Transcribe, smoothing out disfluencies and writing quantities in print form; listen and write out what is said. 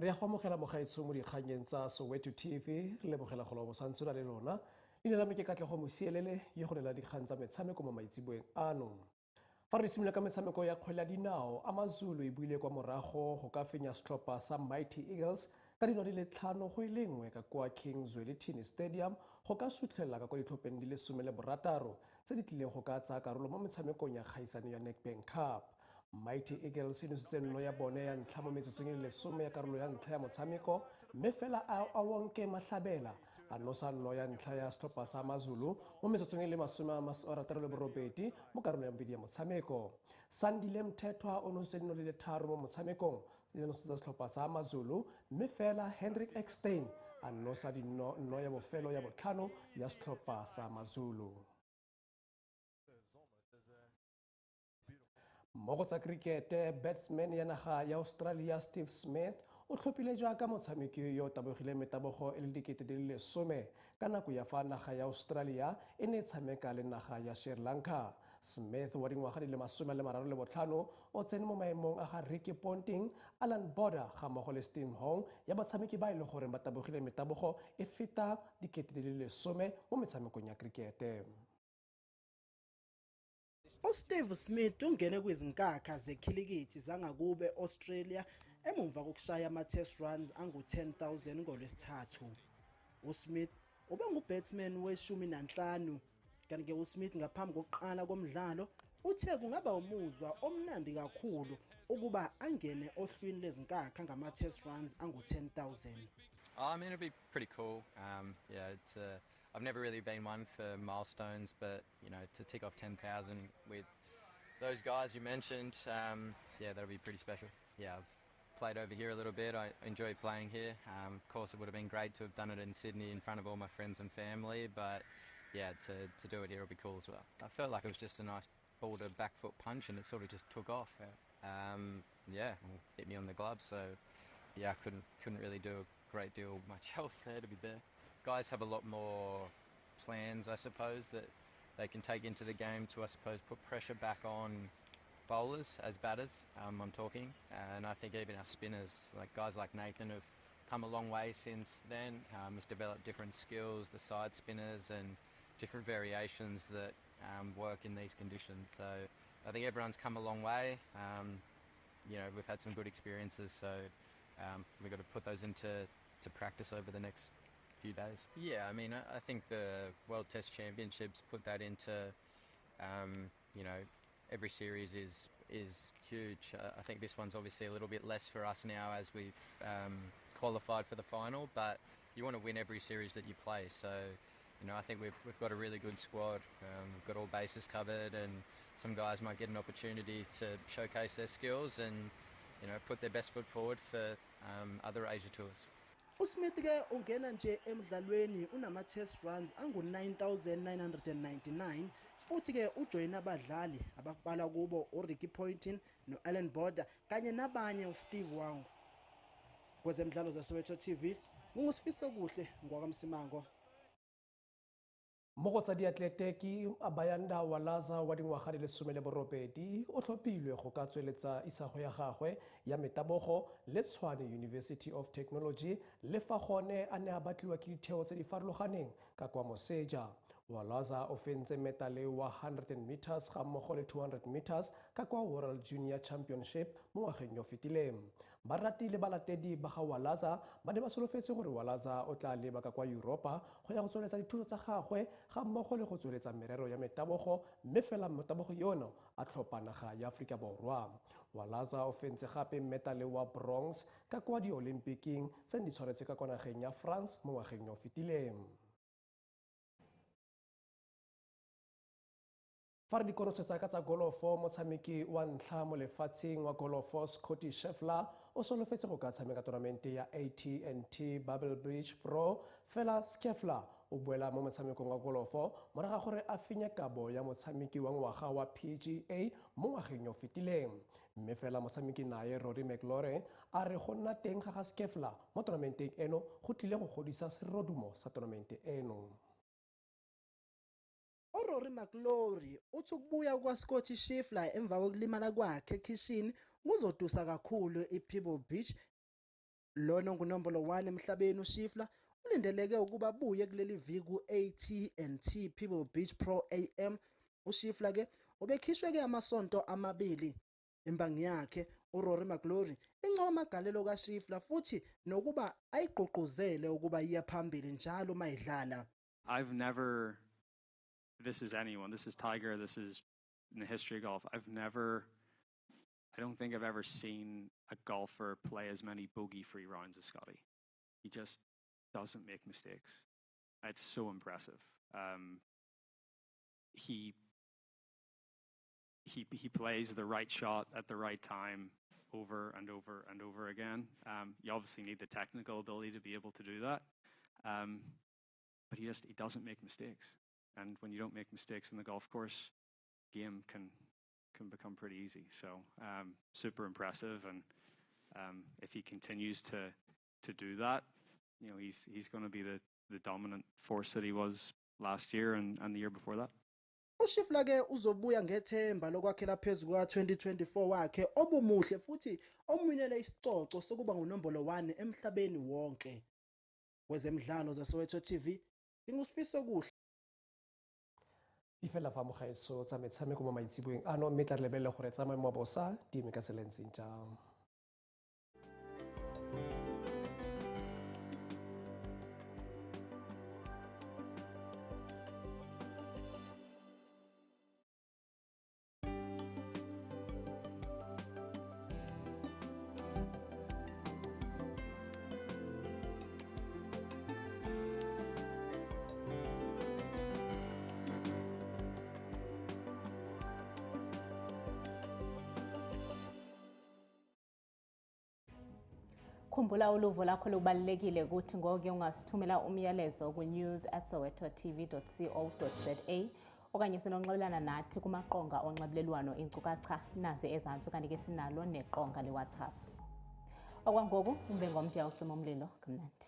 Re ya go amogela mogaetsho mo dikganyeng tsa Soweto TV. Re lebogela go lobo santse na le lona. Leina la me ke Katlego Mosielele, ye go lela dikgang tsa metshameko mo maitseboeng ano. Fa re simolola ka metshameko ya kgwele ya dinao, AmaZulu e buile kwa morago go ka fenya setlhopha sa Mighty Eagles ka dino di le 5-1 ka kwa King Zwelithini Stadium go ka sutlhelela ka kwa ditlhopheng di le 16 tse di tlileng go ka tsaya karolo mo metshamekong ya kgaisano ya Nedbank Cup. Mighty Eagles e nositse nno ya bone ya ntlha mo metsotsong e le 10 ya karolo ya ntlha ya motshameko, mme fela Awonke Mahlabela a nosa nno ya ntlha ya setlhopha sa AmaZulu mo metsotsong e le 68 mo karolo ya bobedi ya motshameko. Sandile Mthethwa o nositse dino di le tharo mo motshamekong tse di nosetsa setlhopha sa AmaZulu, mme fela Hendrik Ekstein a nosa dinno nno ya bofelo ya botlhano ya setlhopha sa AmaZulu. Mo go tsa krikete, batsman ya naga ya Australia Steve Smith o tlhophile jaaka motshameki yo o tabogileng metabogo e le 10,000 ka nako ya fa naga ya Australia e ne e tshameka le naga ya Sri Lanka. Smith wa dingwaga di le 35 o tsene mo maemong a ga Ricky Ponting, Allan Border ga mmogo le Steve Hong ya batshameki ba e le goreng ba tabogile metabogo e feta 10,000 mo metshamekong ya krikete. USteve Smith ungene kwizinkakha zekhilikithi zangakubo e-Australia emumva kokushaya ama-test runs angu-10,000 ngoLwesithathu. USmith ubengu-batsman weshumi nanhlanu, kanti-ke uSmith ngaphambi kokuqala komdlalo uthe kungaba umuzwa omnandi kakhulu ukuba angene ohlwini lezinkakha ngama-test runs angu-10,000. Oh, I mean, it'd be pretty cool. Yeah, I've never really been one for milestones, but to tick off 10,000 with those guys you mentioned, yeah, that'll be pretty special. Yeah, I've played over here a little bit. I enjoy playing here. Of course, it would have been great to have done it in Sydney in front of all my friends and family, but yeah, to do it here will be cool as well. I felt like it was just a nice ball to back foot punch, and it sort of just took off. Yeah, hit me on the glove, so yeah, I couldn't really do a great deal much else there, to be fair. Guys have a lot more plans, I suppose, that they can take into the game to, I suppose, put pressure back on bowlers as batters, I'm talking. And I think even our spinners, like guys like Nathan, have come a long way since then, has developed different skills, the side spinners and different variations that work in these conditions. So I think everyone's come a long way. We've had some good experiences, so we've got to put those into practice over the next few days. Yeah, I mean, I think the World Test Championships put that into, every series is huge. I think this one's obviously a little bit less for us now as we've qualified for the final, but you want to win every series that you play. So, I think we've got a really good squad. We've got all bases covered, and some guys might get an opportunity to showcase their skills and put their best foot forward for other Asia tours. USmith ke ungena nje emdlalweni unama-test runs angu-9999 futhi ke ujoyina abadlali ababala kubo uRicky Ponting no-Allan Border kanye nabanye uSteve Waugh. Kwezemidlalo zaSoweto TV, nginguSifiso Kuhle ngwakaMsimango. Mo go tsa diatleteki, Bayanda Walaza wa dingwaga di le 18 o tlhophilwe go ka tsweletsa isago ya gagwe ya metabogo le Tshwane University of Technology, le fa gone a ne a batliwa ke ditheo tse di farologaneng ka kwa moseja. Walaza o fentse metale wa 100 meters ga mmogo le 200 meters ka kwa World Junior Championship mo ngwageng yo fetileng. Barati le balatedi ba ga Walaza ba ne ba solofetse gore Walaza o tla leba ka kwa Europa go ya go tsweletsa dithuto tsa gagwe ga mmogo le go tsweletsa merero ya metabogo, mme fela metabogo yono a tlhopha naga ya Aforika Borwa. Walaza o fentse gape metale wa bronze ka kwa di-Olympiking tse di tshwaretswe ka kwa nageng ya France mo ngwageng yo fetileng. Fa re dikonosetsa ka tsa golofo, motshameki wa ntlha mo lefatsheng wa golofo Scottie Scheffler o solofetse go ka tshameka tournamente ya AT&T Pebble Beach Pro. Fela Scheffler o boela mo motshamekong wa golofo morago ga gore a fenye kabo ya motshameki wa ngwaga wa PGA mo ngwageng yo fetileng, mme fela motshameki naye Rory McIlroy a re go nna teng ga ga Scheffler mo tournamenteng eno go tlile go godisa serodumo sa tournamente eno. URory McIlroy uthi ukubuya kukaScottie Scheffler emva kokulimala kwakhe ekhishini kuzotusa kakhulu iPebble Beach. Lona ongunombolo 1 emhlabeni uScheffler ulindeleke ukuba abuye kuleli viki ku-AT&T Pebble Beach Pro AM. UScheffler ke ubekhishwe ke amasonto amabili. Imbangi yakhe uRory McIlroy incoma amagalelo kaScheffler futhi nokuba ayigqugquzele ukuba iye phambili njalo mayidlala. I've never, this is anyone, this is Tiger, this is in the history of golf. I don't think I've ever seen a golfer play as many bogey-free rounds as Scottie. He just doesn't make mistakes. It's so impressive. He plays the right shot at the right time over and over and over again. You obviously need the technical ability to be able to do that. But he doesn't make mistakes. And when you don't make mistakes in the golf course, game can become pretty easy. So super impressive. And if he continues to do that, he's going to be the dominant force that he was last year and the year before that. UScheffler ke uzobuya ngethemba lokwakhela phezu kuka-2024 wakhe obumuhle futhi omwinele isicoco sokuba ngunombolo 1 emhlabeni wonke. Kwezemidlalo zaSoweto TV, nginguSifiso Kuhle. Di fela fa mogaetso tsa metshameko mo maitseboeng ano, mme tla re lebelele gore tsa maemo a bosa di eme ka tsela e ntseng jang. Khumbula, uluvo lakho lubalulekile kuthi, ngoko ungasithumela umyalezo ku-news@sowetotv.co.za okanye sinonxibelelana nathi kumaqonga onxibelelwano, iinkcukacha nazi ezantsi, okanye ke sinalo neqonga leWhatsApp. Okwangoku umbe ngomntu uyawucima umlilo. Kamnandi.